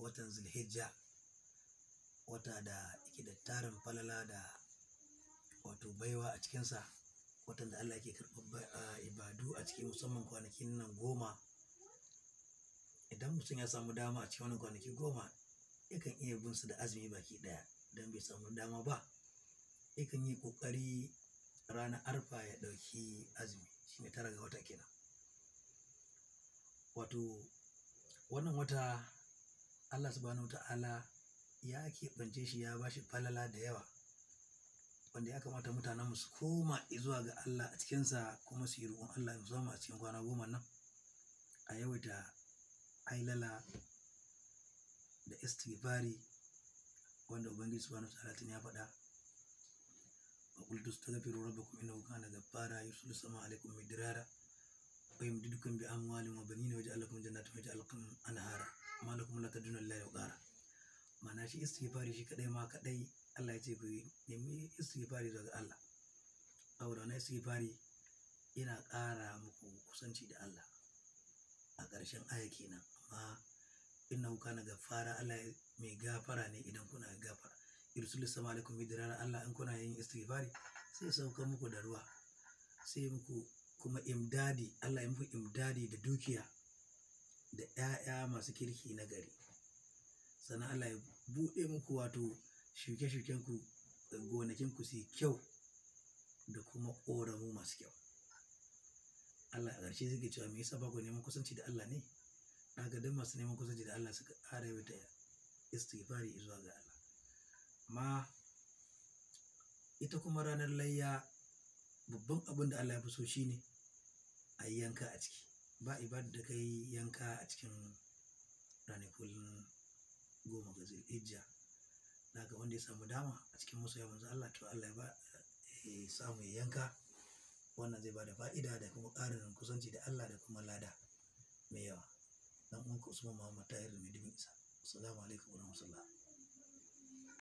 watan Zulhijja, wata da yake da tarin falala da wato baiwa a cikinsa, watan da Allah yake karɓar ibadu a ciki, musamman kwanakin nan 10. Idan mutum ya samu dama a cikin wannan kwanaki 10, yakan iya bin su da azumi baki ɗaya. Idan bai samu dama ba, yakan yi ƙoƙari ranar Arfa ya ɗauki azumi, shine 9 ga wata kenan. Wato wannan wata Allah subhanahu wa ta'ala ya keɓance shi, ya ba shi falala da yawa, wanda ya kamata mutanenmu su koma zuwa ga Allah a cikinsa, kuma su yi roƙon Allah musamman a cikin kwana 10 nan, a yawaita hailala da istighfari, wanda Ubangiji subhanahu wa ta'ala tun ya faɗa: wa qultu astaghfiru rabbakum innahu kana ghaffara yursilu samaa alaykum midrara wa yumdidukum bi amwalin wa banina wa yaj'al lakum jannatin wa yaj'al lakum anhara ma lakum la tarjuna lillahi waqara. Ma'ana shi istighfari shi kadai ma kadai Allah ya ce ku nemi istighfari daga Allah. Saboda wannan istighfari yana ƙara muku kusanci da Allah. A ƙarshen aya kenan. Amma innahu kana ghaffara, Allah mai gafara ne idan kuna gafara. Yursilu sama alaikum midrara, Allah in kuna yin istighfari sai sauka muku da ruwa, sai muku kuma imdadi, Allah ya muku imdadi da dukiya da 'ya'ya masu kirki na gari. Sannan Allah ya buɗe muku wato shuke-shukenku, gonakinku su yi kyau da kuma ƙoramu masu kyau. Allah a ƙarshe zai cewa me yasa ba ku neman kusanci da Allah ne? Haka duk masu neman kusanci da Allah suka ƙara yawaita istighfari zuwa ga Allah. Amma ita kuma ranar layya, babban abin da Allah ya fi so shine a yi yanka a ciki. Ba ibada da kai yanka a cikin ranakun 10 ga Zulhijja. Haka wanda ya samu dama a cikin masoya manzon Allah, to Allah ya ba samu ya yanka. Wannan zai bada fa'ida da kuma ƙarin kusanci da Allah da kuma lada mai yawa. Dan uwanku Usman Muhammad Tahir mai dubin isa. Assalamu alaikum warahmatullah.